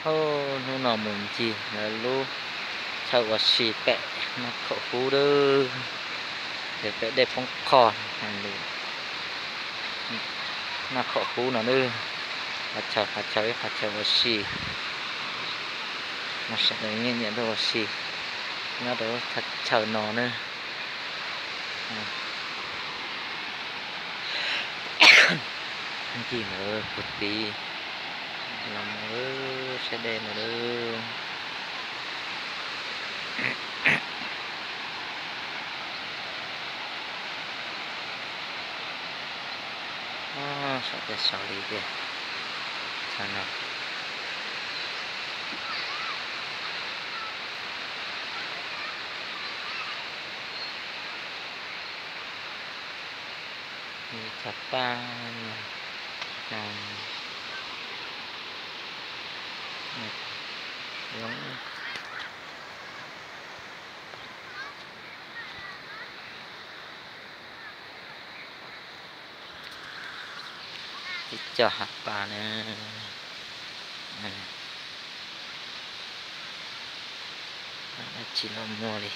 Hnub no mus ncig lawv lub chaw ua si pem Naj Khaum Hub lawm, ces pem dej poob qho, Naj Khaum Hub no lawm. Qhov chaw, qhov chaw ib qhov chaw ua si, mas sawv daws nyiam nyiam tuaj ua si nyob rau lub chaw no na. Ncig ntawd puag tid los mus saib dej ntawd. Saum tej saud li tiag, chaw no. Cov paj no, Tib co hav pas na, dab tsi los muaj li.